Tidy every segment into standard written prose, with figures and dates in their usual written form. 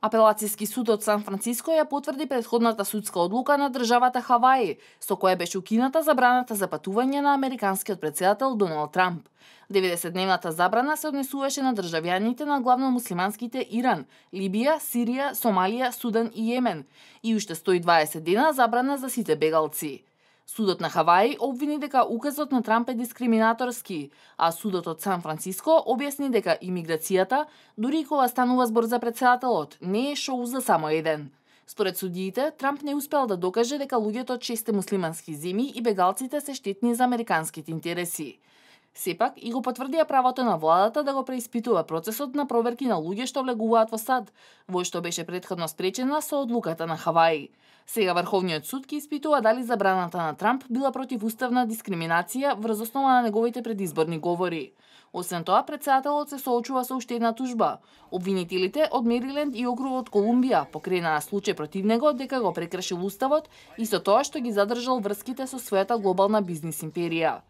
Апелацијски суд од Сан Франциско ја потврди претходната судска одлука на државата Хаваи, со која беше укината забраната за патување на американскиот претседател Доналд Трамп. 90-дневната забрана се однесуваше на државјаните на главно муслиманските Иран, Либија, Сирија, Сомалија, Судан и Јемен, и уште 120 дена забрана за сите бегалци. Судот на Хаваи обвини дека указот на Трамп е дискриминаторски, а судот од Сан Франциско објасни дека имиграцијата, дури и кога станува збор за претседателот, не е шоу за само еден. Според судиите, Трамп не успел да докаже дека луѓето од 6 муслимански земји и бегалците се штетни за американските интереси. Сепак и го потврдија правото на владата да го преиспитува процесот на проверки на луѓе што влегуваат во САД, во што беше претходно спречена со одлуката на Хаваи. Сега Врховниот суд ќе испитува дали забраната на Трамп била противуставна дискриминација врз основа на неговите предизборни говори. Освен тоа, претседателот се соочува со уште една тужба. Обвинителите од Мериленд и округот Колумбија покренаа случај против него дека го прекршил уставот и со тоа што ги задржал врските со својата глобална бизнис империја.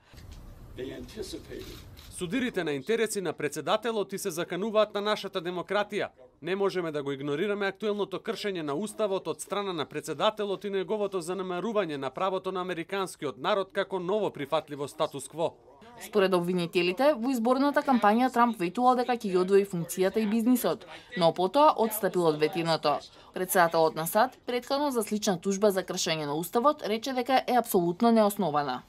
Судирите на интереси на претседателот и се закануваат на нашата демократија. Не можеме да го игнорираме актуелното кршење на уставот од страна на претседателот и неговото занемарување на правото на американскиот народ како ново прифатливо статус-кво. Според обвинителите, во изборната кампања Трамп ветувал дека ќе ги одвои функцијата и бизнисот, но потоа одстапил од ветеното. Претседателот на САД, претходно за слична тужба за кршење на уставот, рече дека е апсолутно неоснована.